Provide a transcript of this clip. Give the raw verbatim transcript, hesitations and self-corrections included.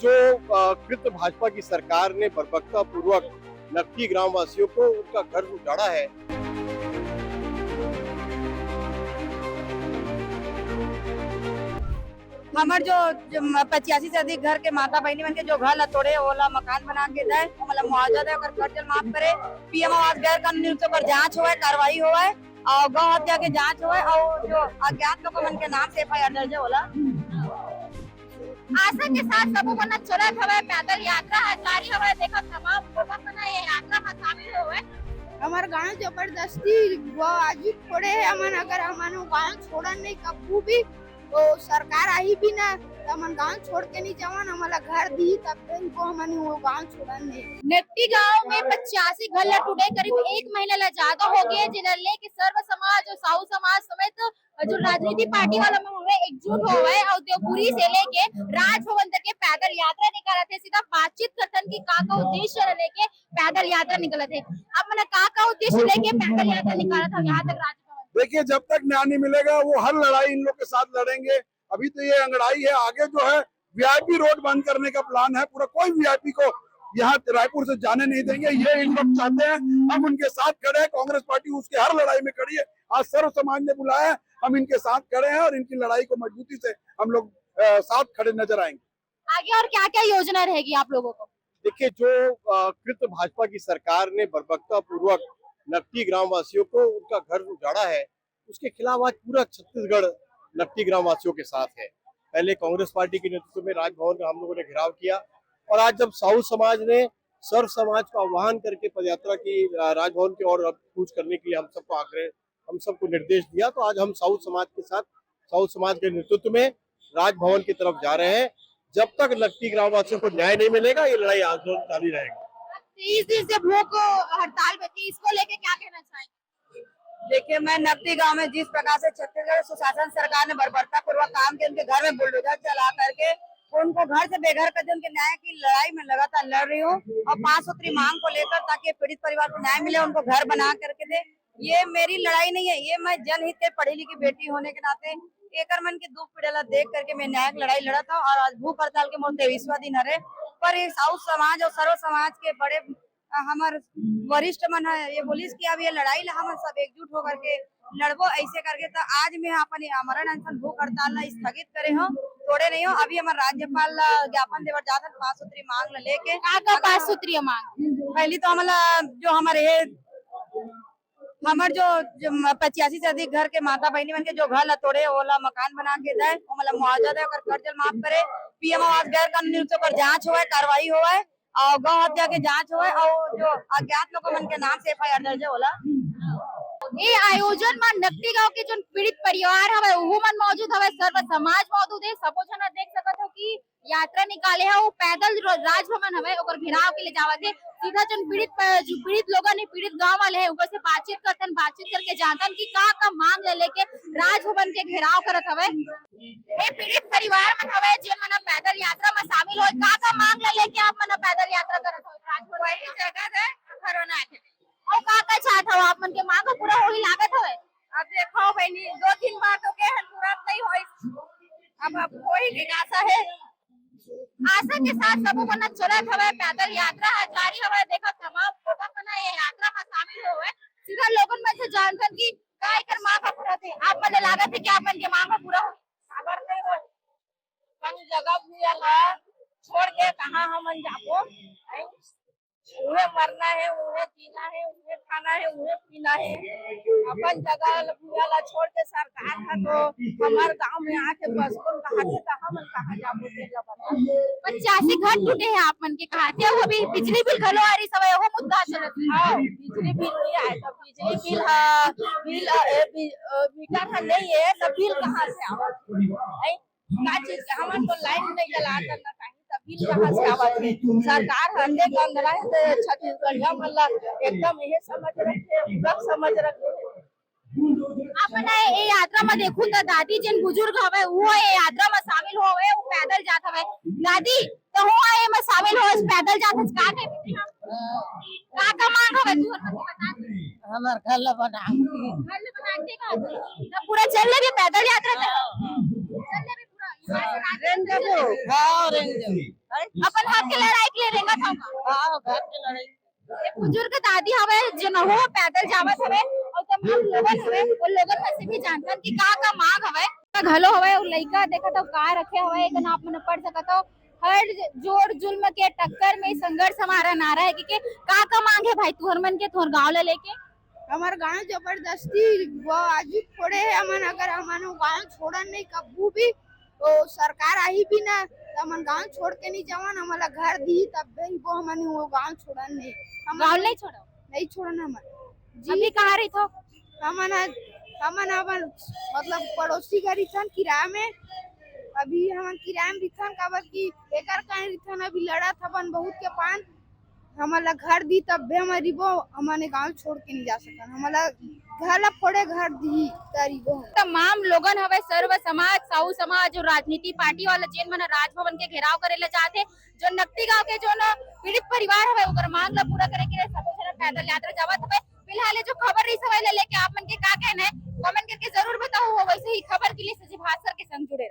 जो, अ, कृत भाजपा की सरकार ने बर्बरता पूर्वक नकटी ग्रामवासियों को उनका घर उजाड़ा है। हमर जो, जो म-, पचासी से अधिक घर के माता बहिनी मन के जो घर ला तोड़े, ओला मकान बना के दे, ओमन ला मुआवजा दे, ओकर कर्ज ला माफ करे, पीएम आवास गैर कानूनी रूप से ओकर जांच होवय, कार्रवाई होवय, और गौ हत्या के जांच होवय, और जो अज्ञात लोग मन के नाम से एफआईआर दर्ज है, ओला। आशा के साथ सबो मन चलत हवय, पैदल यात्रा ह जारी हवय। देखो, तमाम लोगन मन ये यात्रा म शामिल होवय। हमर गांव जबरदस्ती वो आजू छोड़े हे, हमन अगर हमन वो गांव छोड़न नहीं कभू भी, तो सरकार आही भी ना, तो हमन गांव छोड़ के नहीं जावन, हमला घर दी तब भी को हमन वो गांव छोड़न नहीं। नकटी गांव में पचासी घर ला टूटे करीब एक महीना ला ज्यादा हो गए, जेला लेके सर्व समाज और साहू समाज समेत जो राजनीति पार्टी वाला मन हवे, एकजुट होवय और देवपुरी से लेके राजभवन तक के पैदल यात्रा निकालत हे। सीधा बातचीत करथन कि का का उद्देश्य ल लेके पैदल यात्रा निकलत हे। आप मन का का उद्देश्य लेके पैदल यात्रा निकालत हव यहाँ तक राजभवन? देखिए, जब तक न्याय नहीं मिलेगा, वो हर लड़ाई इन लोग के साथ लड़ेंगे। अभी तो ये अंगड़ाई है, आगे जो है वीआईपी रोड बंद करने का प्लान है पूरा। कोई वीआईपी को यहाँ रायपुर से जाने नहीं देंगे, ये इन लोग चाहते हैं। हम उनके साथ खड़े हैं, कांग्रेस पार्टी उसके हर लड़ाई में खड़ी है। आज सर्व समाज ने बुलाया है, हम इनके साथ खड़े हैं और इनकी लड़ाई को मजबूती से हम लोग, अ, साथ खड़े नजर आएंगे। आगे और क्या-क्या योजना रहेगी आप लोगों को? देखिए, जो, अ, कृत भाजपा की सरकार ने बर्बरता पूर्वक नकटी ग्रामवासियों को उनका घर उजाड़ा है, उसके खिलाफ आज पूरा छत्तीसगढ़ नकटी ग्रामवासियों के साथ है। पहले कांग्रेस पार्टी के नेतृत्व में राजभवन का हम लोगों ने घेराव किया और आज जब साहू समाज ने सर्व समाज का आह्वान करके पदयात्रा की, अ, राजभवन की ओर कूच करने के लिए हम सबको आग्रह, हम सबको निर्देश दिया, तो आज हम साहू समाज के साथ, साहू समाज के नेतृत्व में राजभवन की तरफ जा रहे हैं। जब तक नकटी ग्रामवासियों को न्याय नहीं मिलेगा, ये लड़ाई आंदोलन जारी रहेगा। तेईस दिन से भूख हड़ताल पे थी, इसको लेके क्या कहना चाहेंगे? देखिए, मैं नकटी गांव में जिस प्रकार से छत्तीसगढ़ सुशासन सरकार ने बर्बरता पूर्वक काम किया, उनके घर में बुलडोजर चला करके उनको घर से बेघर कर दिया, उनके न्याय की लड़ाई में लगातार लड़ रही हूँ और पांच सूत्री मांग को लेकर, ताकि पीड़ित परिवार को न्याय मिले, उनको घर बना करके दे। ये मेरी लड़ाई नहीं है, ये मैं जनहित के पढ़ी लिखी बेटी होने के नाते एकर मन के दुख पीड़ा ला देख करके मैं न्यायिक लड़ाई लड़त हूँ और आज भूख हड़ताल के मोर तेईसवाँ दिन हरे। पर ये साहू समाज और सर्व समाज के बड़े, अ, हमर वरिष्ठ मन है, ये बोलिस कि अब ये लड़ाई ला हमन सब एकजुट होकर के लड़बो, ऐसे करके तो आज मैं अपन ये आमरण अनशन भूख हड़ताल ला स्थगित करे हूँ, तोड़े नहीं हूँ। अभी हमर राज्यपाल ला ज्ञापन देवर जात हन पांच सूत्री मांग ला लेके। का का अगर पांच सूत्री मांग? पहली तो हमला जो हमर ये, हमर जो, जो म-, पचासी से अधिक घर के माता बहिनी मन के जो घर ला तोड़े, ओला मकान बना के दे, ओमन ला मुआवजा दे, ओकर कर्ज ला माफ करे, पीएम आवास गैर कानूनी रूप से ओकर जांच होवय, कार्रवाई होवय, और गौ हत्या के जांच होवय, और जो अज्ञात लोग मन के नाम से एफआईआर दर्ज है, ओला। ये आयोजन में नकटी गांव के जो पीड़ित परिवार हवे, वो मन मौजूद हवे, सर्व समाज मौजूद है। सबो झन देख सकत हो कि यात्रा निकाले हे, वो पैदल रो-, राजभवन हवे, ओकर घेराव के लिए जावत हे। सीधा जन पीड़ित प-, जो पीड़ित लोगन हे, पीड़ित गांव वाले हे, ओकर से बातचीत करथन, बातचीत करके जानथन कि का का मांग ले लेके राजभवन के घेराव करत हवे। ये पीड़ित परिवार मन हवे, जेन मन पैदल यात्रा में शामिल होए, का का मांग ले लेके आप मन पैदल यात्रा करत हवे राजभवन? वही जगह है, घरों ना आके। और का का चाहत हवे आप मन के मांग पूरा होही लागत हवे? अब देखो बहनी, दो तीन बार तो के हैं, पूरा नहीं होई। अब, अब होही के आशा है। आशा के साथ सबो मन चलत हवय, पैदल यात्रा ह जारी हवय। देखो, तमाम लोगन मन ये यात्रा म शामिल होवय। सीधा लोगन मन से जानथन कि का एकर मांग ह पूरा थे। आप मन ल लागत हे कि आप मन के मांग ह पूरा हो? अपन जगह भूया ला छोड़ के कहाँ हमन जाबो? उहे मरना है, उहे जीना है, उहे खाना है, उहे पीना है। अपन जगह ल-, भूया ला छोड़ के सरकार ह तो हमर गांव में आके बस कोन कहा थे, तो हमन कहाँ जाबो, तेला बता। पचासी घर टूटे हैं आप मन के कहा थे, वो भी बिजली बिल घलो आ रही सब, वो मुद्दा चलत है। हाँ, बिजली बिल नहीं आए तो बिजली बिल, हाँ, बिल, अ, ए, बि-, अ, मीटर है नहीं है तो बिल कहाँ से आवा? हैं? का चीज के हमन तो लाइन नहीं जला करना चाहिए, तो बिल कहाँ से आवत है? सरकार हर के गंधरा है, तो छत्तीसगढ़िया मन ला एकदम ये समझ रखे, गलत समझ रखे। आप मन ये यात्रा में देखू तो दादी जिन बुजुर्ग हवे, वो ये यात्रा में शामिल होवे, वो पैदल जात हवे। दादी, तो हो आए में शामिल हो, इस पैदल जात हस, का के का का मांग हवे तू हर बता दे। हमार घर ला बना। घर ला बना के का? तो पूरा चल लेबे पैदल यात्रा तक? चल लेबे पूरा? यहाँ से रात रेंजर। हाँ, रेंजर। अपन हक के लड़ाई के लिए रेंगत हव का? हाँ, हक के लड़ाई। एक बुजुर्ग दादी हवे, जेन हो पैदल जावत हवे, अउ तमाम लोगन हवे, वो लोगन में से भी जानथन कि का का मांग हवे। घलो हवे, अउ लइका देखत हव का रखे हवे, एकर नाम मन पढ़ सकत हव। हर जोर जुल्म के टक्कर में संघर्ष हमारा नारा है, कि, कि का का मांग है भाई तुहर मन के, तुहर गांव ला लेके? हमर गांव जबरदस्ती वो आजू फोड़े है, हमन अगर हमन वो गांव छोड़न नहीं कब्बू भी, तो सरकार आही भी ना, तो हमन गांव छोड़ के नहीं जावन, हमन ला घर दी तब भी वो हमन वो गांव छोड़न नहीं। हमन गांव नहीं छोड़ो? नहीं छोड़न हमन। जी। अभी कहाँ रही थो? हमन ह-, हमन अपन मतलब पड़ोसी घर रहिथन किराया में। अभी हमन किराया में रहिथन, काबर कि एकर कारण रहिथन, अभी लड़त हवन बहुत के पान। हमन ला घर दी तब भी हमन रिबो, हमन गांव छोड़ के नहीं जा सकन। हमन ला घर ला फोड़े घर दी त रिबो। तमाम लोगन हवे, सर्व समाज, साहू समाज और राजनीति पार्टी वाला जेन मन राजभवन के घेराव करे ला चाहथे, जो नकटी गांव के जो न पीड़ित परिवार हवे ओकर मांग ला पूरा करे के लिए सबो झन पैदल यात्रा जावत हवे। फिलहाल ये जो खबर रही हवे ला लेके आप मन के का कहना है, कमेंट करके जरूर बताओ। वैसे ही खबर के लिए सजीव भास्कर के संग जुड़े